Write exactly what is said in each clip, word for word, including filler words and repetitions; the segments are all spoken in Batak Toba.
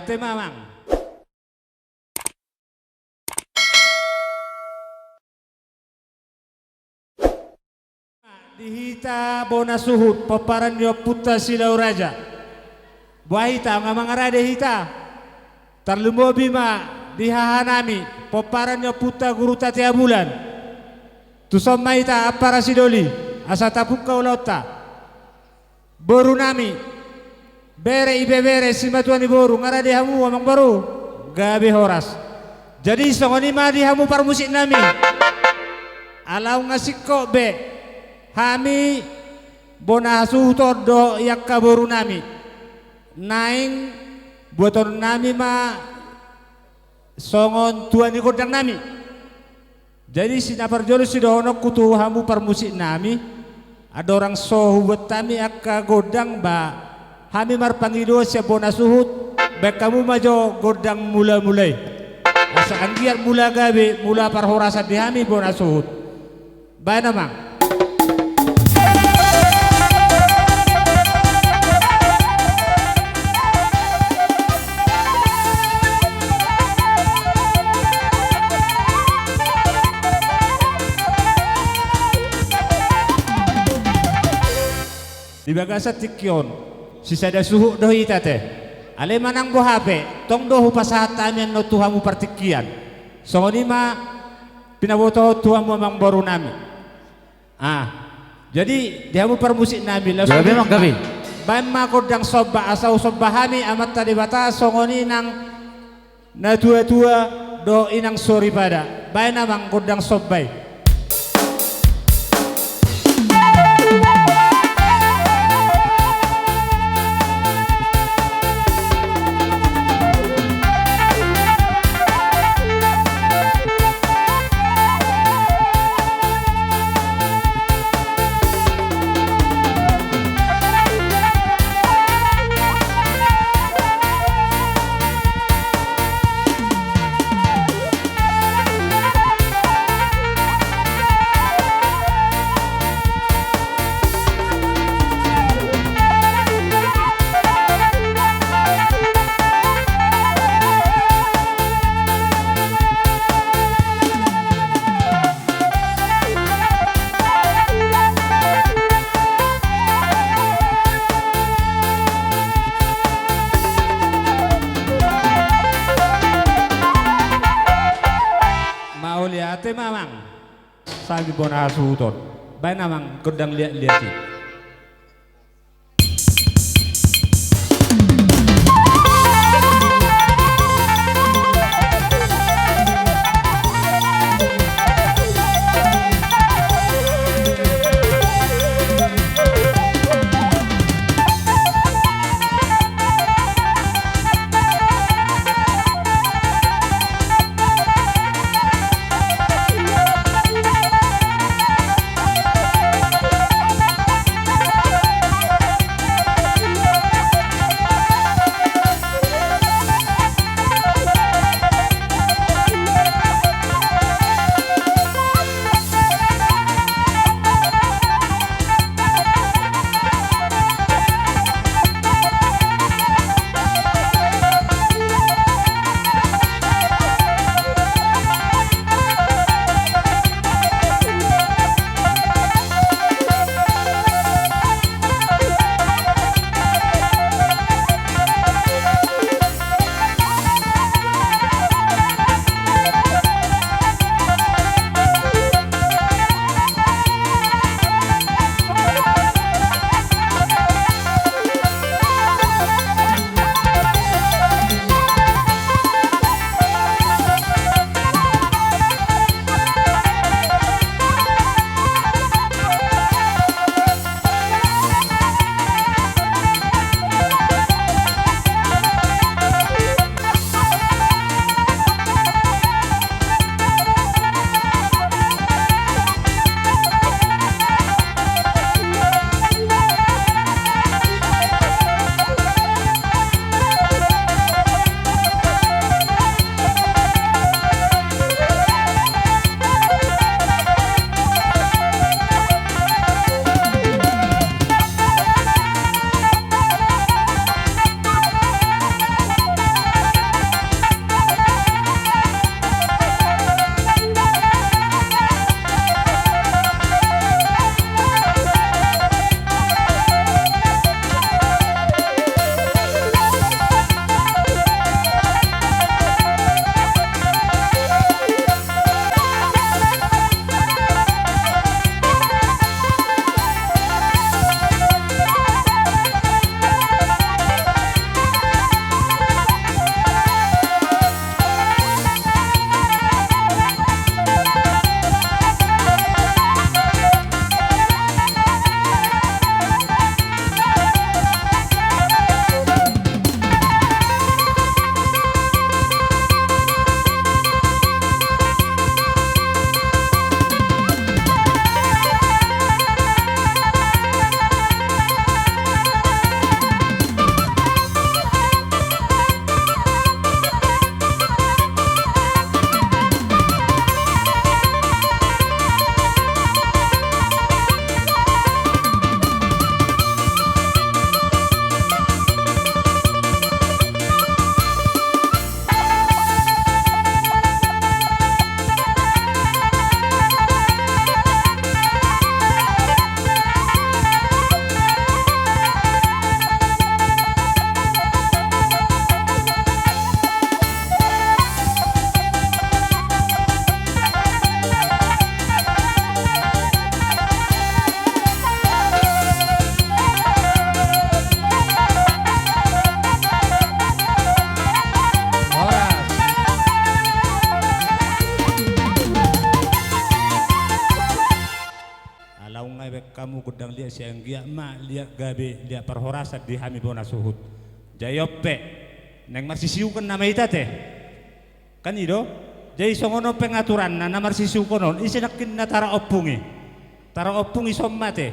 Ate ma amang. Di hita bona suhut, pomparan ni ompunta Silau Raja. Boha hita, nga mangarade hita. Tarlumobi ma di hahanami, pomparan ni ompunta Gurunta Tea Bulan. Tuson ma hita ampara sidoli, asa tapungka ulaonta. Borunami, bere, ibebere, simatua ni boru, nga rade hamu amang boru, gabe horas. Jadi songon i ma di hamu parmusiknami. Ala nga singkop be hami bona suhut on dohot i angka borunami. Naeng buatonnami ma songon tua ni gondangnami. Jadi, si na parjolo sidohononku tu hamu parmusiknami, andorang so hubuat hami angka gondang ba hami marpangidoan sian bona suhut, baen hamu ma jo gondang mula-mula i. Asa anggiat mula gabe, mula parhorasan di hami bona suhut. Baen amang. Di bagasan tingki on, sisada suhut do hita ate. Alai manang boha pe, tong do hupasahat hami annon tu hamu partingkian. Songon i ma pinabotohon tu hamu amang borunami. Ah, jadi di hamu parmusiknami, laos gabe, amang, gabe. Baen ma gondang somba, asa husomba hami Amanta Debata songon i nang natua-tua dohot i nang soripada. Baen amang gondang somba i. Mauliate ma amang. Sagi bona hasuhuton. Baen amang gondang liat-liat i. Sai anggiat ma liat gabe, liat parhorasan di hami bona suhut. Jala on pe, naeng marsisiukon nama hita te. Kan i do? Jadi songon on pe angka aturanna na marsisiukon on, ise nangkin na taraompung i? Taraompung i son ma te.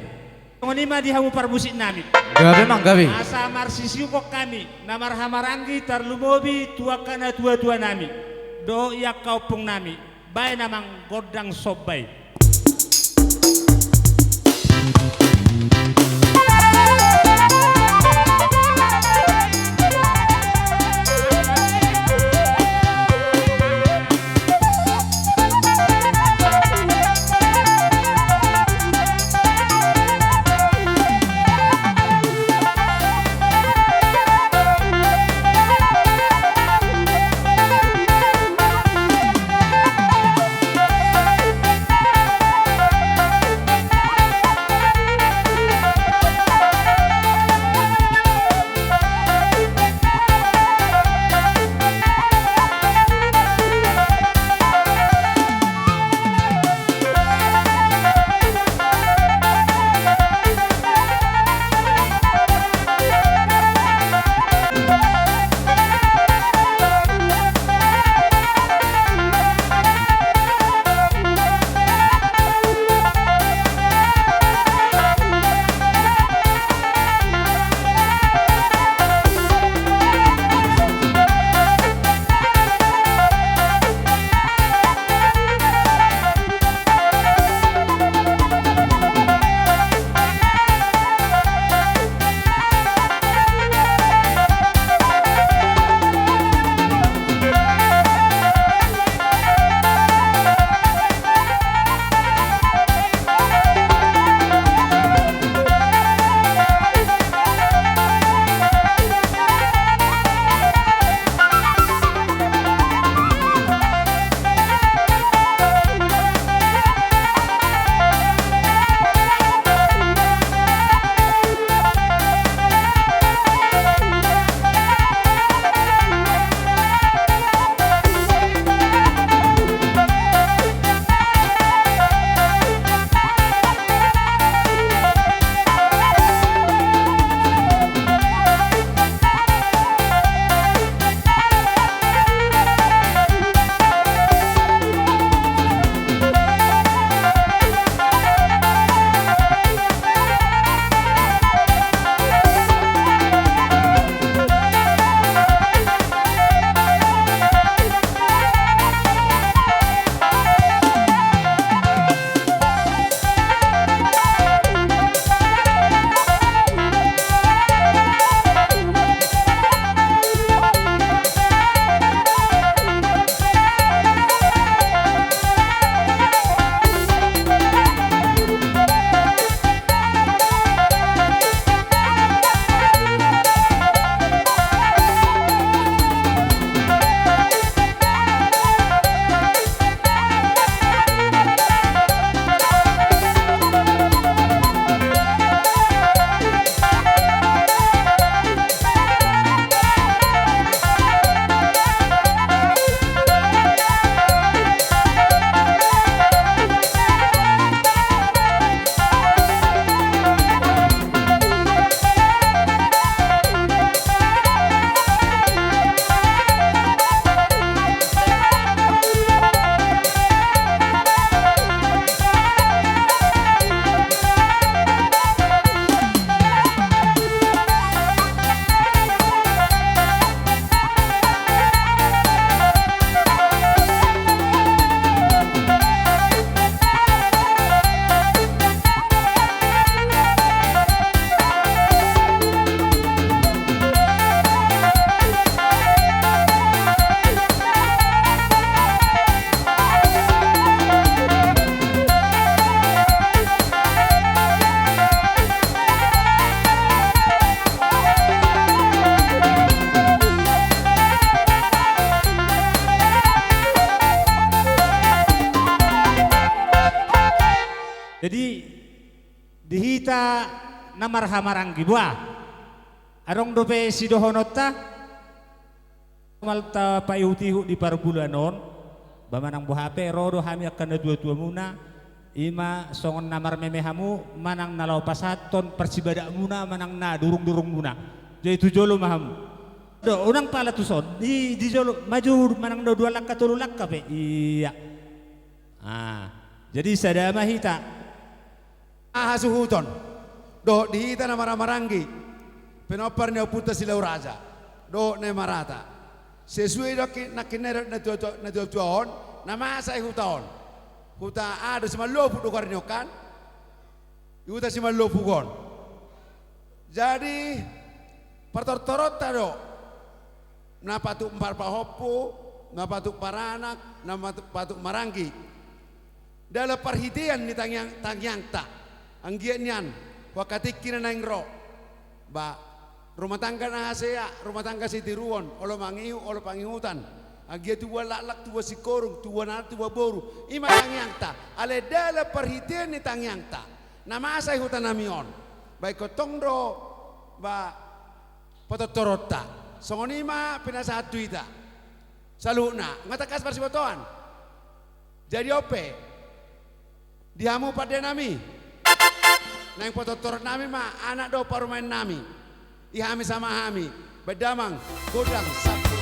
Songon i ma di hamu parmusik nami. Gabe, Amang, gabe. Asa marsisiukon hami, na marhahamaranggi, tarlumobi tu angka natuatua nami dohot i angka ompung nami. Baen, Amang, gondang somba i. Jadi, di hita na marhahamaranggi, boha? Adong dope sidohononta? Mansai tapaihutihut di parbulan on, ba manang boha pe, ro do hami angka natuatuamuna, Ima songon na marmeme hamu manang na laho pasahathon parsibadamuna manang na durungdurungmuna. Jadi tu jolo ma hamu. Do, unang pala tuson. Di, di jolo, maju manang do dua langkah, tolu langkah pe. Iya. Ah, jadi sada ma hita. Aha suhuton? Dohot di hita na maramaranggi. Pinompar ni ompunta Silau Raja. Dohot na i marata. Sesuai do nangkin na i dohot na tuatua, na tuatua on, na masa i huta on. Huta aha do, Simanlopuk do goar ni on kan? Huta Simanlopuk on. Jadi, patortoronta do. Na patut marpahompu, na patut paranak, na patut, patut maranggi. Dalan parhitean ni tangiang, tangiangta. Anggiat nian, huangka tingki na naeng ro. Ba, rumah tangga na hasea, rumah tangga sitiruon, olo mangihut, olo pangihutan. Anggiat tubuan laklak, tubuan singkoru, tubuan anak, tubuan boru. Ima tangiangta, alai dalan parhitean ni tangiangta. Na masa i huta nami on. Ba ingkon tong do, ba, patortoronta. Songon i ma pinasahat tu hita. Saluhutna, nga tangkas marsibotoan. Jadi on pe, di hamu pande nami. Naeng patortoron nami ma, anak dohot parumaen nami. I hami sama hami, baen damang, gondang, sampur.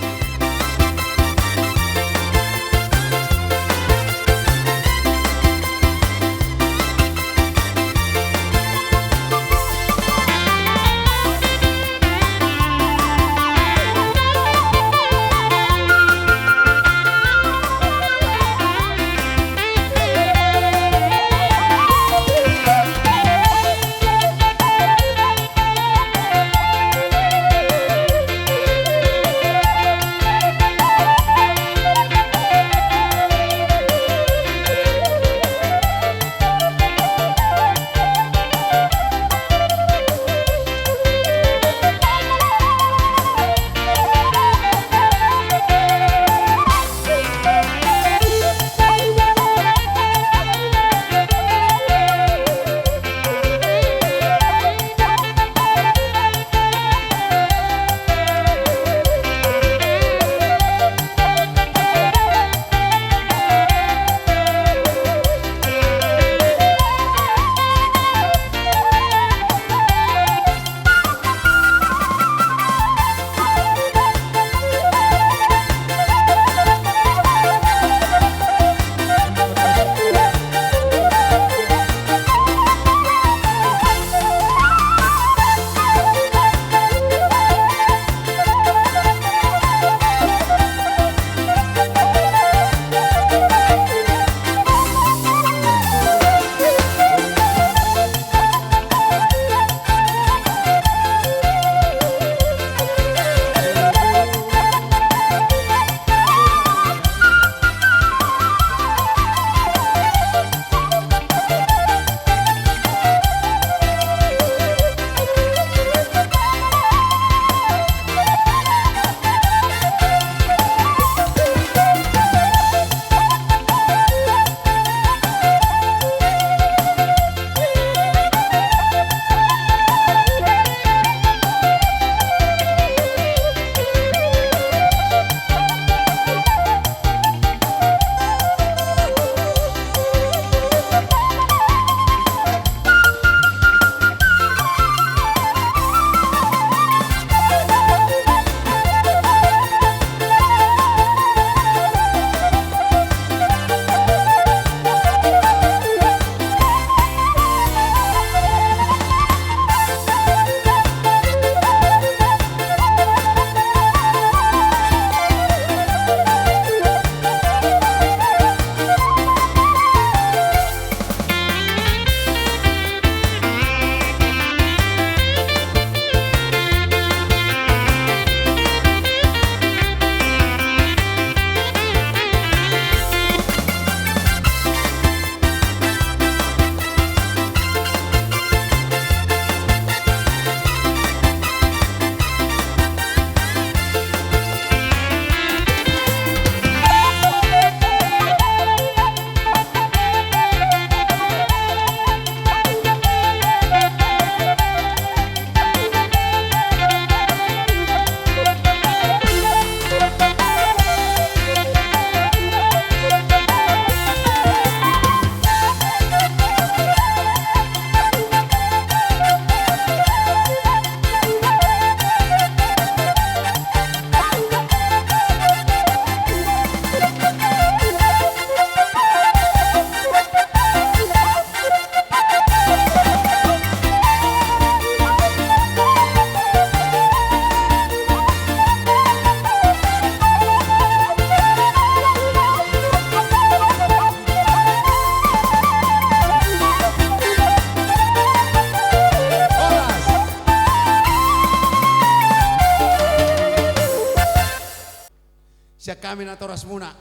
hami natorasmuna,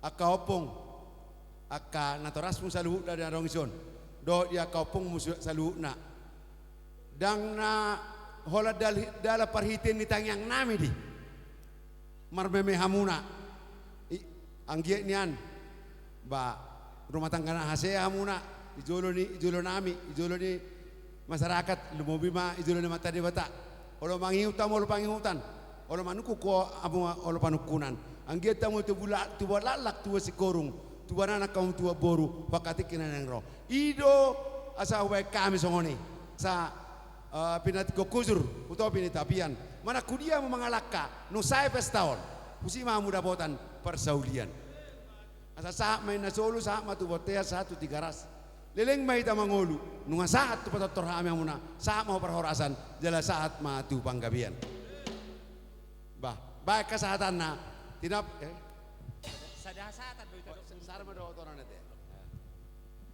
angka ompung, angka natorasmu saluhutna na adong dison, dohot di angka ompungmu su-, saluhutna. Ndang na holan dal-, dalan parhitean ni tangiangnami do i marmeme hamuna. I, anggiat nian, ba, rumah tangga na hasea hamuna, di jolo ni, di jolo nami, di jolo ni masyarakat, lumobi ma di jolo ni Amanta Debata. Olo mangihut hamu olo pangihutan, olo manungkun hamu olo panungkunan. Anggiat hamu tubu la-, tubuan laklak, tubuan singkoru, tubuan anak hamu, tubuan boru, angka tingki na naeng ro. I do asa hubaen hami songon i. Sa, eh, pinatik hujur, hutopi ni tapian. Manang tu dia hamu mangalangka, nunga sae pesta on, tusi ma hamu dapotan parsaulian. Asa sahat ma i na solu, sahat ma tu bontean, sahat tu Tigaras. Leleng ma hita mangolu, nunga sahat tu patortor hami hamuna, sahat ma tu parhorasan, jala sahat ma tu panggabean. Bah, baen hasahatanna, tinap, eh? Sada hasahatan do hita. Oh, do sa-, sada ma do otoran ate.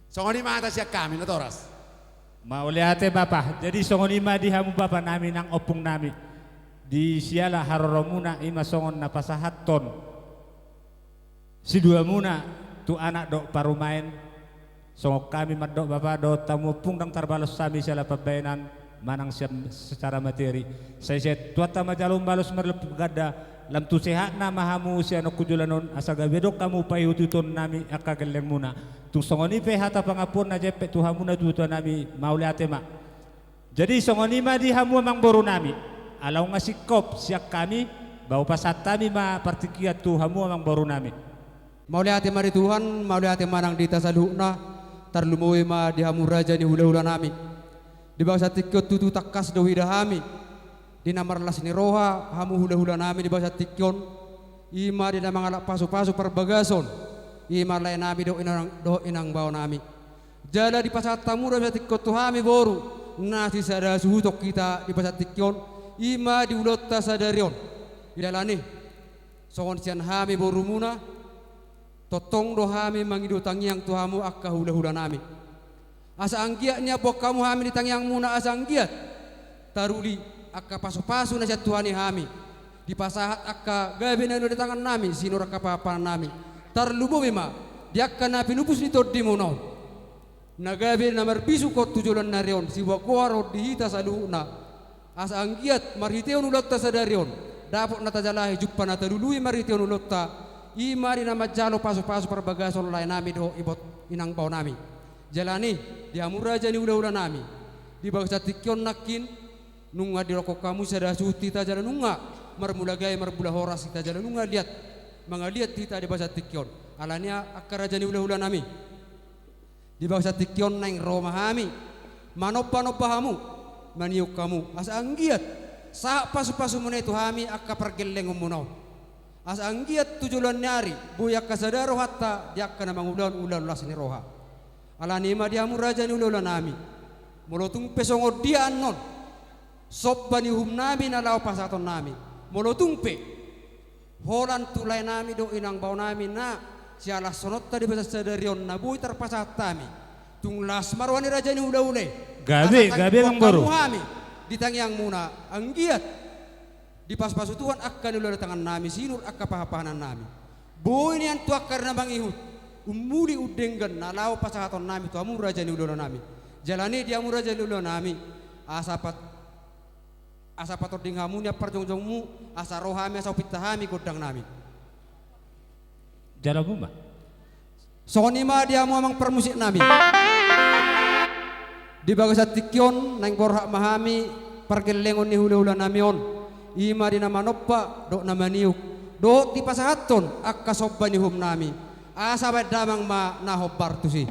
Songon i ma hata sian hami, natoras. Mauliate, Bapa. Jadi, songon i ma di hamu, Bapa nami, nang ompung nami. Di siala haroromuna, i ma songon na pasahathon siduamuna tu anak dohot parumaen. Songon hami mandok, Bapa, dohot hamu ompung, ndang tarbalos hami siala pambahenan manang sian secara materi. Sai sian Tuhanta ma jalo umbalos marlipat ganda, lam tu sehatna ma hamu sian on tu joloan on, asa gabe adong hamu paihuthon nami angka gellengmuna. Tung songon i pe hata pangampuon na jempek tu hamu natuatua nami, mauliate ma. Jadi songon i ma di hamu amangboru nami, ala nunga singkop sian hami, ba hupasahat hami ma partingkian tu hamu amangboru nami. Mauliate ma di Tuhan, mauliate ma nang di hita saluhutna, tarlumobi ma di hamu raja ni hulahula nami. Di bagasan tingki on tutu tangkas do huida hami di na marlas ni roha hamu hulahula nami di bagasan tingki on, i ma di na mangalap pasupasu parbagason, i ma lae nami dohot inang, dohot inang bao nami. Jala dipasahat hamu do di bagasan tingki on tu hami boru, na sisada suhuton hita di bagasan tingki on, i ma di ulaonta sadari on. Jala ni, songon sian hami borumuna, tongtong do hami mangido tangiang tu hamu angka hulahula nami. Asa anggiat nian boan hamu hami di tangiangmuna, asa anggiat taruli angka pasupasu na sian Tuhan i hami. Dipasahat angka gabe na niula di tangan nami, sinur angka pahanpahanan nami. Tarlumobi ma di angka na pinupus ni tondimuna on, na gabe na marbisuk on tu joloan ni ari on, siboan goar on di hita saluhutna. Asa anggiat marhitehon ulaonta sadari on, dapot na tajalahi, jumpa na talului marhitehon ulaonta, i ma di na manjalo pasupasu parbagason lae nami dohot ibot inang bao nami. Jala ni, di hamu raja ni hulahula nami, di bagasan tingki on nangkin, nunga dirokkon hamu sada suhut hita jala nunga marmula gabe marmula horas hita jala nunga liat mangaliat hita di bagasan tingki on. Alani i angka raja ni hulahula nami, di bagasan tingki on naeng ro ma hami manombanomba hamu, maniuk hamu, asa anggiat sahat pasupasumuna i tu hami angka pargellengonmuna on. Asa anggiat tu joloan ni ari boi angka sada rohanta di angka na mangulahon ulaon las ni roha. Alani i ma di hamu raja ni hulahula nami, molo tung pe songon dia annon somba ni uhum nami na laho pasahaton nami, molo tung pe holan tu lae nami dohot inang bao nami na sialashononta di bagasan sadari on na boi tarpasahat hami, tung las ma roha ni raja ni hulahula i. Gabe, asa gabe, tangihon hamu hami di tangiangmuna, anggiat dipasupasu Tuhan angka na niula di tangan nami, sinur angka pahanpahanan nami. Boi nian tu angka ari na mangihut ummuli undenggan na laho pasahaton nami tu hamu raja ni hulahula nami. Jala ni di hamu raja ni hulahula nami, asa pat-, asa patonding hamu nian parjongjongmu, asa ro hami asa hupinta hami gondang nami. Jala buma. Songon i ma di hamu amang parmusik nami. Di bagasan tingki on naeng borhat ma hami pargellengon ni hulahula nami on, i ma di na manomba dohot na maniuk, dohot dipasahathon angka somba ni uhum nami. Asa baen damang ma na hombar tusi.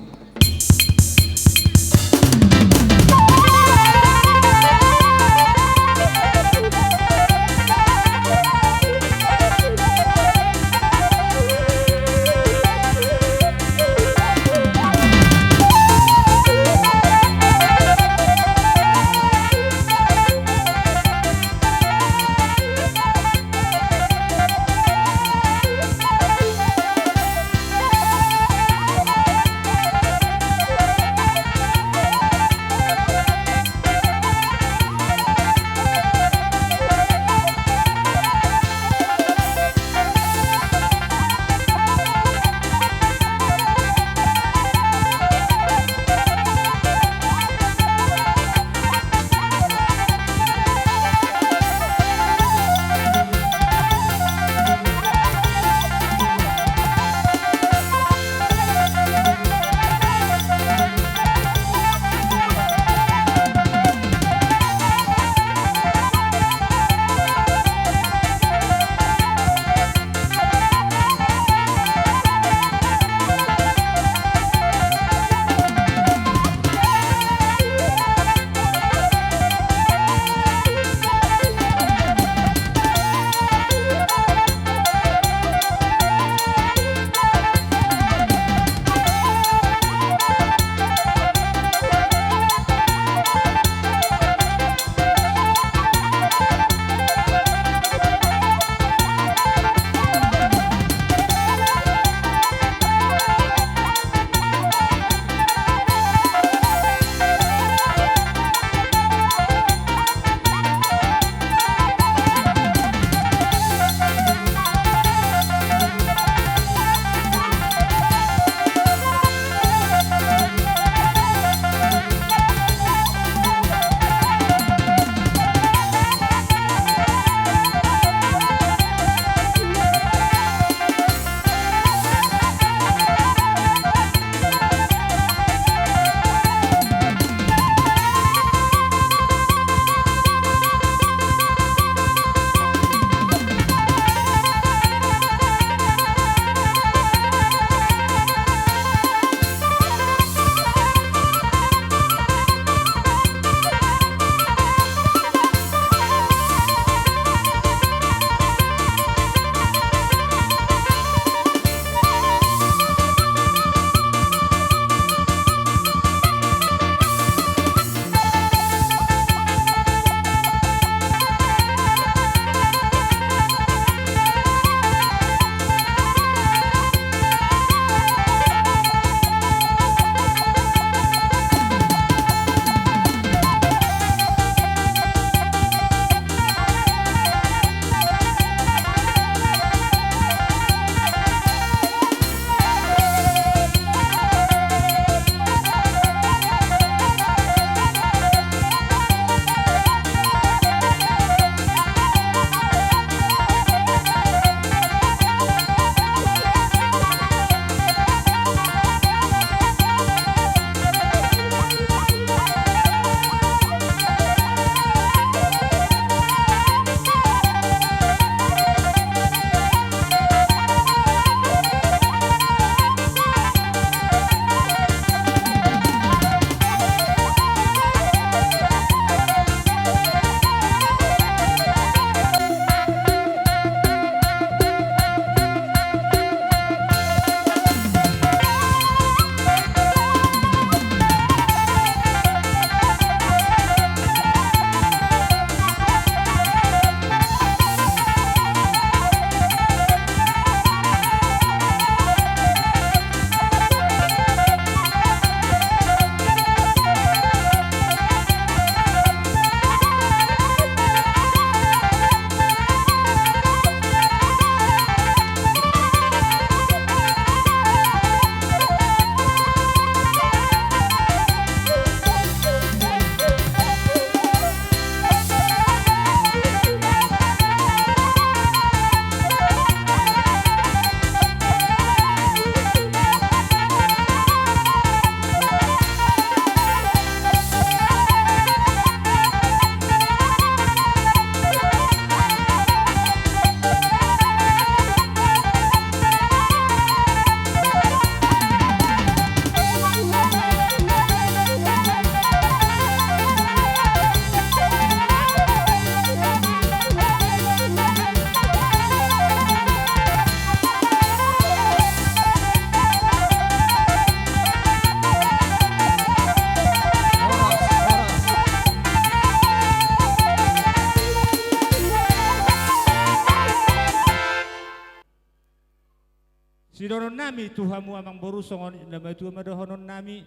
Sidohonon nami tu hamu amang boru songon i na matua ma dohonon nami.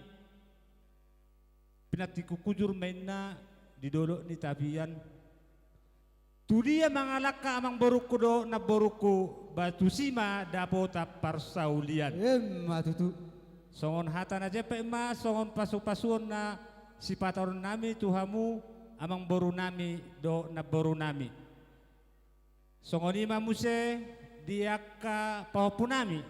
Pinantikkon hujur ma inna di dolok ni tapian. Tudia mangalangka amang borungku dohot namborungku, ba tusi ma dapotan parsaulian. Emma tutu. Songon hata na jempek ma, songon pasupasuon na sipatarunon nami tu hamu amang boru nami dohot namboru nami. Songon i ma muse di angka pahompu nami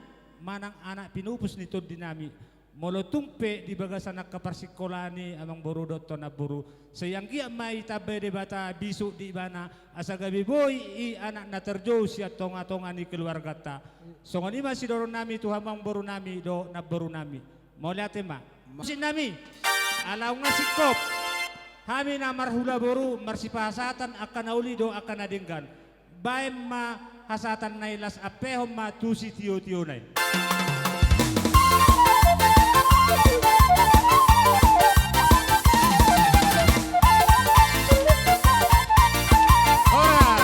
manang anak pinupus ni tondi nami. Molo tung pe di bagasan angka parsingkolaan i amang boru dohot namboru, sai anggiat ma itambai Debata bisuk di ibana, asa gabe boi i anak na tarjou sian tongatonga ni keluarganta. Songon i ma sidohonon nami tu hamu amang boru nami dohot namboru nami. Mauliate ma. Musik nami, ala nunga singkop hami na marhula boru marsipasahaton angka na uli dohot angka na denggan. Baen ma hasahatan na ilas, ampehon ma tu sitiotiona i. Horas.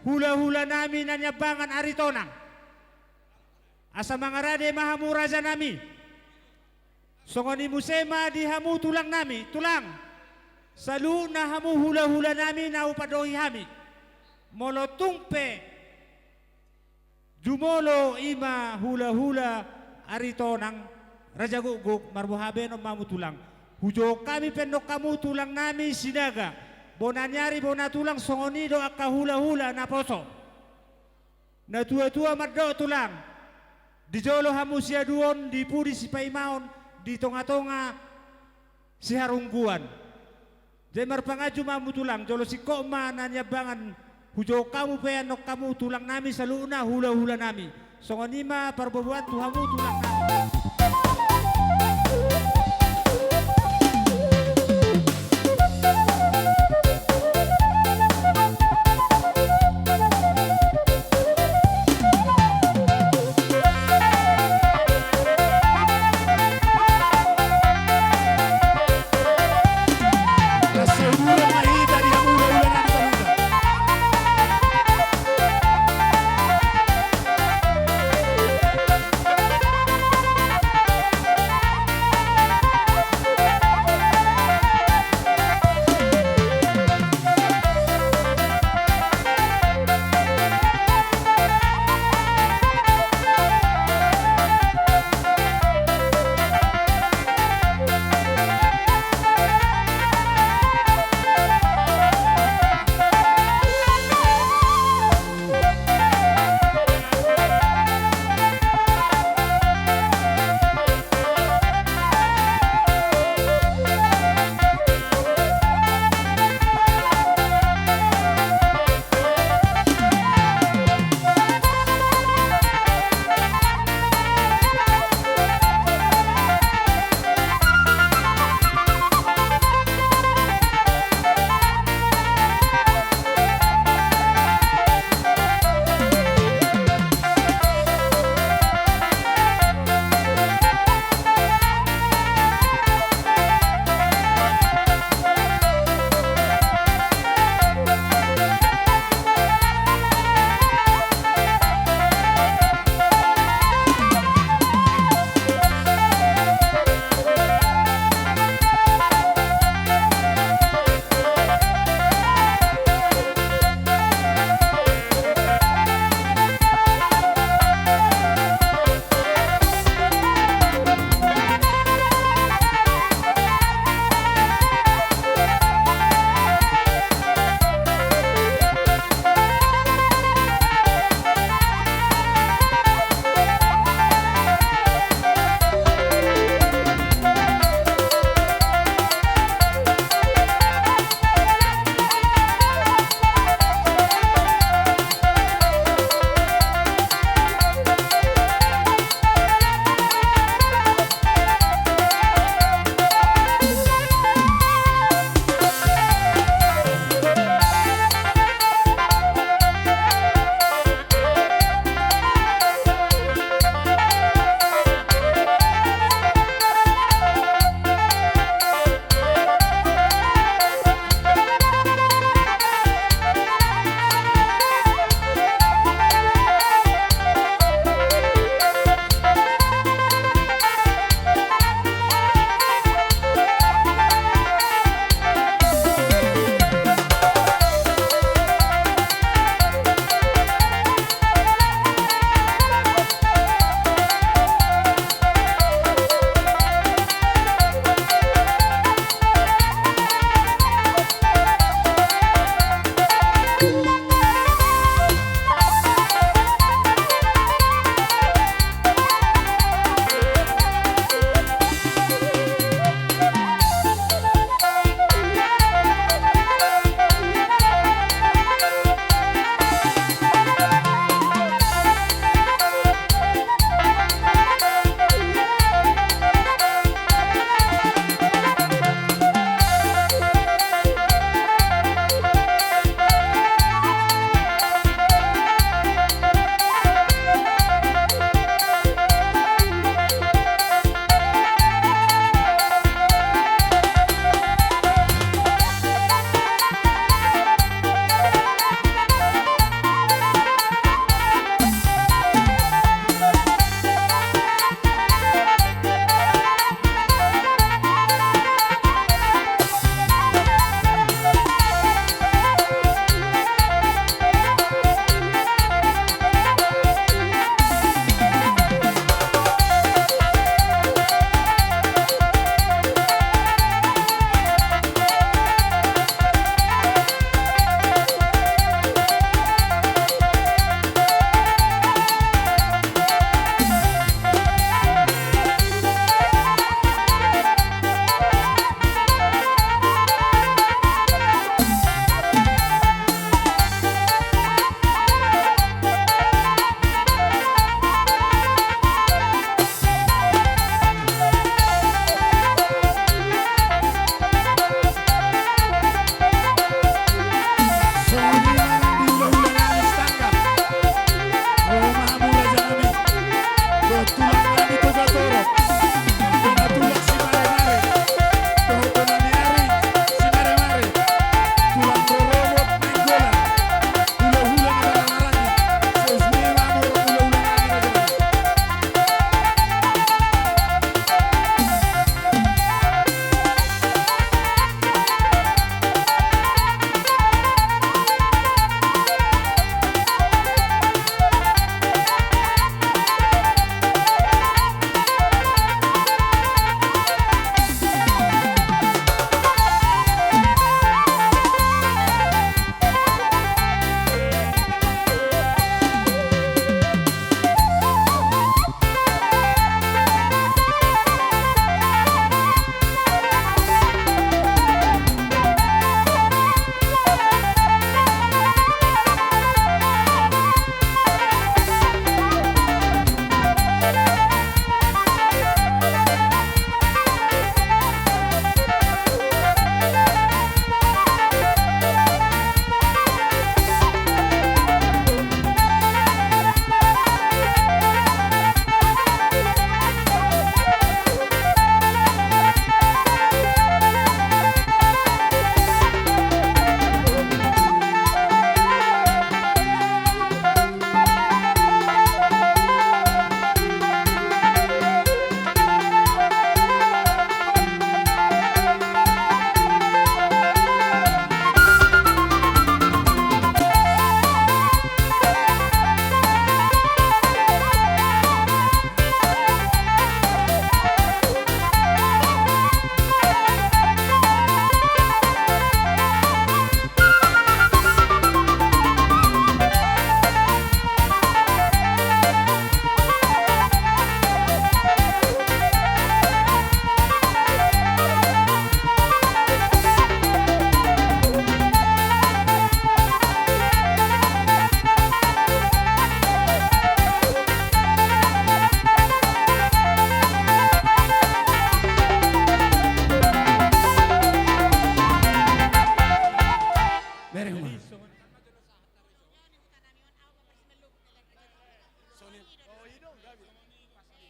Hulahula nami na niambangan Aritonang. Asa mangarade ma hamu raja nami. Songon i muse ma di hamu tulang nami, tulang. Saluhutna hamu hulahula nami na hupandohi hami. Molo tung pe jumolo i ma hulahula Aritonang, raja gukguk, marboha baenon ma hamu tulang. Hujou hami pe annon hamu tulang nami Sinaga. Bona ni ari bona tulang, songon i do angka hulahula naposo. Natuatua mandok tulang, di jolo hamu siaduon, di pudi sipaimaon, di tongatonga siharungguan. Jadi marpanganju ma hamu tulang, jolo singkop ma na niambangan, hujou hamu pe annon hamu tulang nami saluhutna hulahula nami. Songon i ma parboaboan tu hamu tulang nami.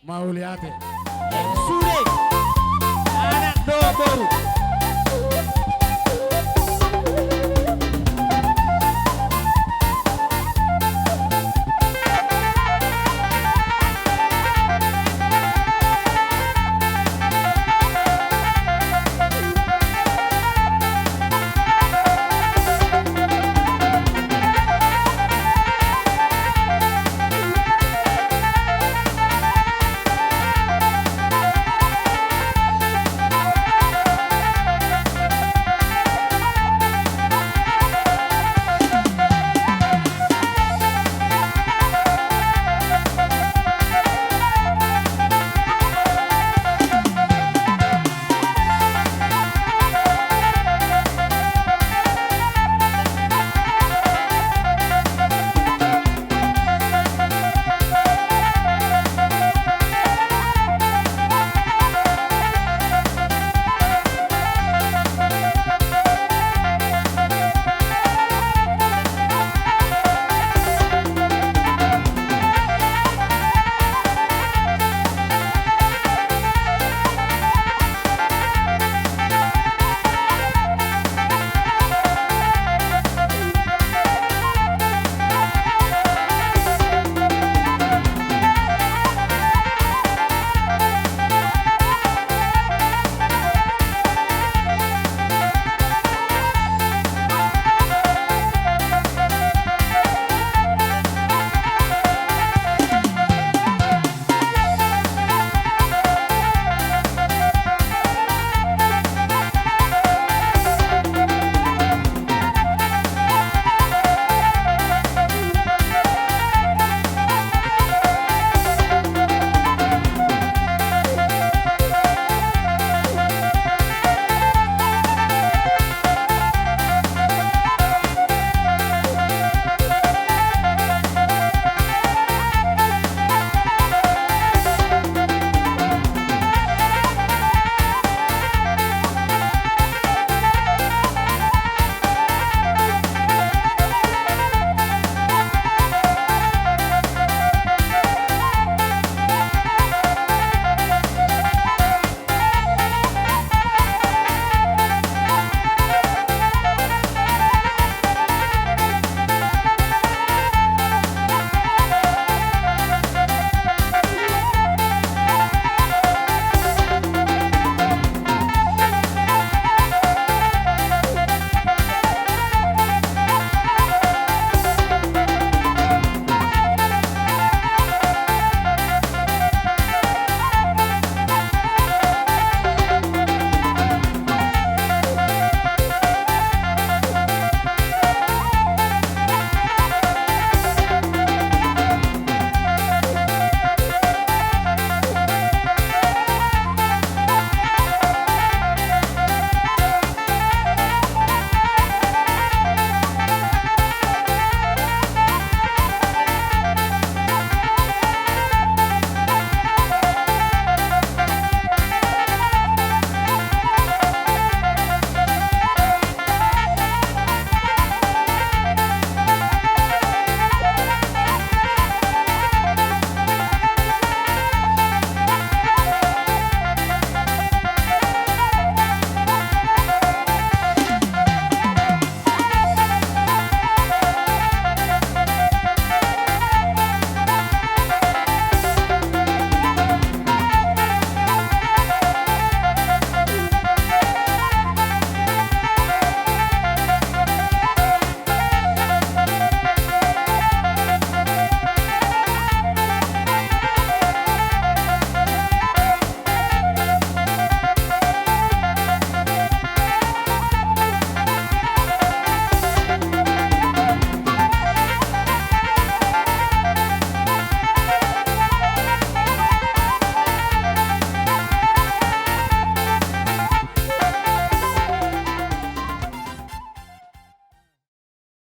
Mauliate. Sude. Anak dohot boru.